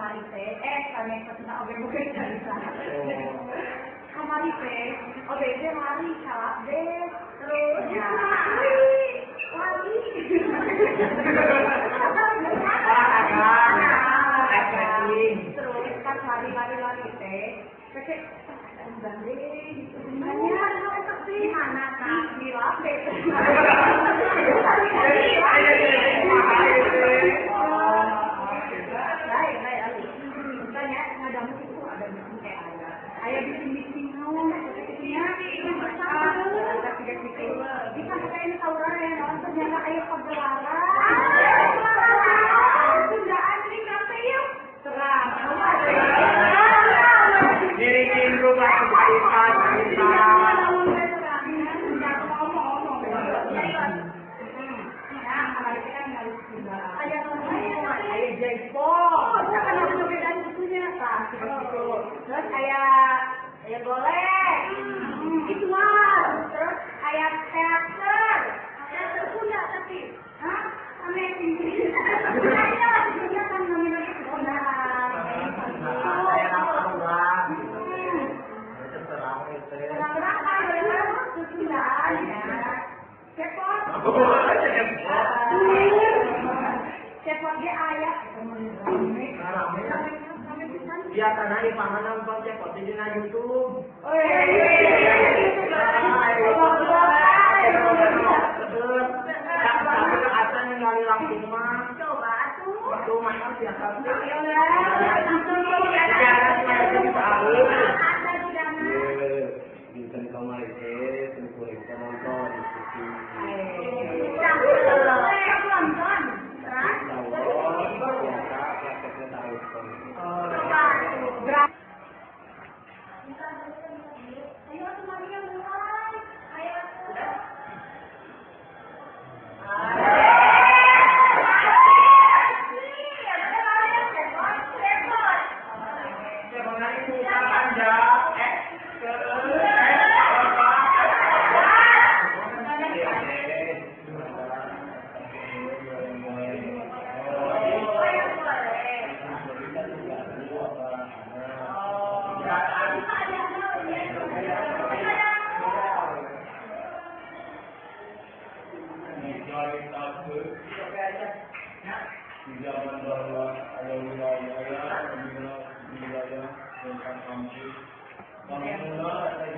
Kamari teh kami peserta OB bukan cerita. Kamari teh OB teh lari calap deh terus ya. Lari. Terus kan lari teh kecek balik gitu. Di mana kak? Di lape. Ayah bikin naon ya bisa pakai ini tawuran ya naon ternyata ayah pagelaran Sundaan ini kafe yuk terang diriin rumah kebaikan kita ayah jaipong kan ada perbedaan itunya terus ayah golek itu mah terus ayah teater pun enggak tapi hah aneh tinggi ada juga kan namanya kondangan saya orang itu terang itu terang Sundaan ya cepot cepot ge aya rame biasana di pangan nonton cepot di dina YouTube. Coba tuh. Ayo semuanya mulai. Ayo. Di zaman bahwa ada wilayah tentang kampus, mula ada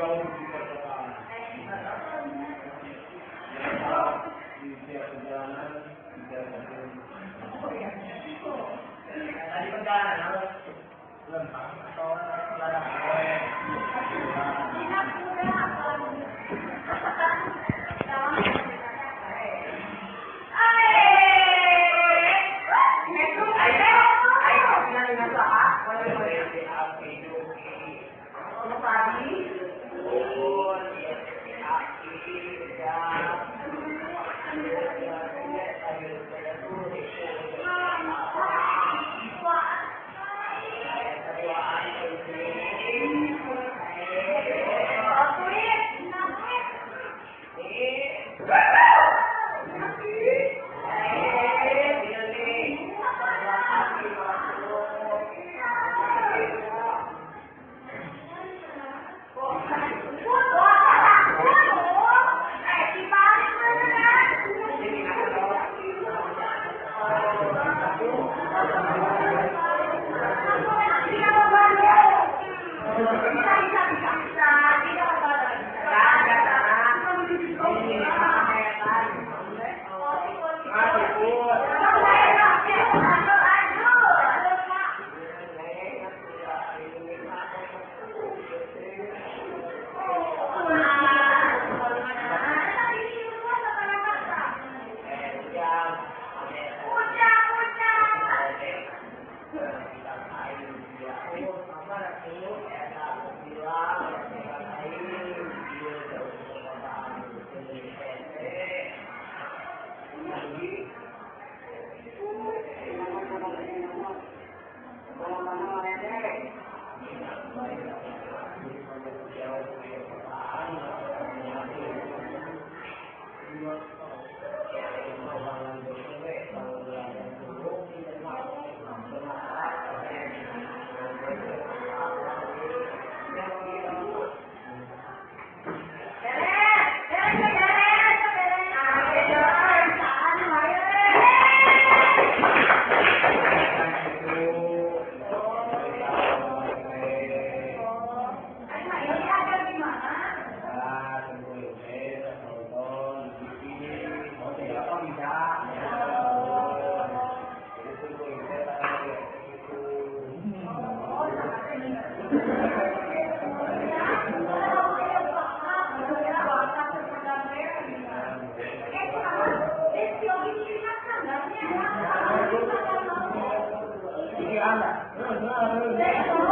jauh di perkotaan, saya jauh di perkotaan. Di tiap perjalanan, di tiap Tadi perjalanan harus lempang atau ladang? Tidak, sudah. Lagi anda.